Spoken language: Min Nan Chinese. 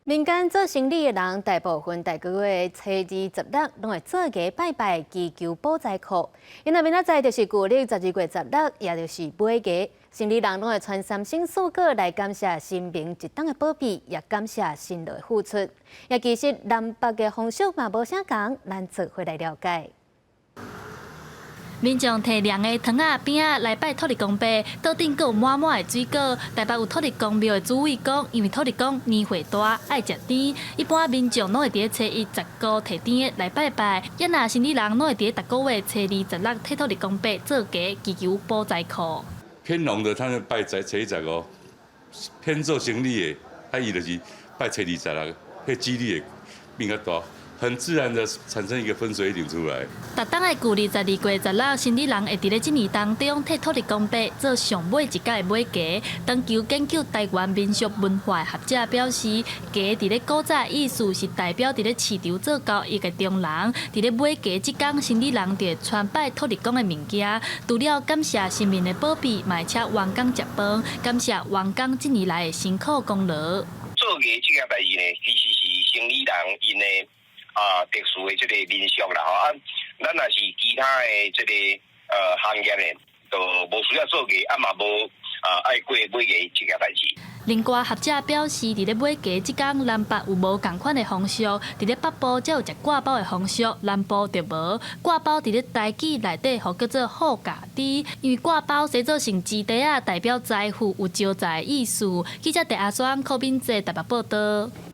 民間做生理的人，大部分逐个月初二十六攏會做雞拜拜，祈求補財庫。𪜶若明仔載就是舊曆12月16，也就是尾牙，生理人攏會傳三牲四果來感謝神明一冬的保庇，也感謝辛勞的付出。也其實南北的風俗嘛無啥仝，咱做伙來了解。民眾提涼的糖仔餅仔來拜土地公伯，桌頂閣有滿滿的水果。台北有土地公廟的主委講，因為土地公年歲大，愛食甜，一般民眾攏會佇初一十五提甜的來拜拜。也若生理人攏會佇逐個月初二十六替土地公伯做雞，祈求補財庫。偏農的，他們拜在初一十五；偏做生理的，啊伊就是拜初二十六，彼幾率會變較大。很自然的產生一個分水嶺出來。逐冬的舊曆12月16，生理人會佇咧這年當中替土地公伯做上尾一改的尾牙。長期研究台灣民俗文化的學者表示，雞佇咧古早意思是代表佇咧市場做交易的中人。佇咧尾牙這工，生理人就會傳拜土地公的物件，除了感謝神明的保庇，嘛會請員工食飯，感謝員工這年來的辛苦功勞。做雞這件代誌呢，其實是生理人𪜶的特殊的這個民俗啦吼，啊，咱若是其他的這個行業的，就無需要做雞，啊嘛無愛過尾牙這件代誌。另外，學者表示，佇咧尾牙這工，南北有無仝款的風俗。佇咧北部才有食割包的風俗，南部就無。割包佇咧台語內底，予叫做好價豬，因為割包製做成雞塊仔，代表財富有招財的意思。記者鄭阿雙、柯敏哲台北報道。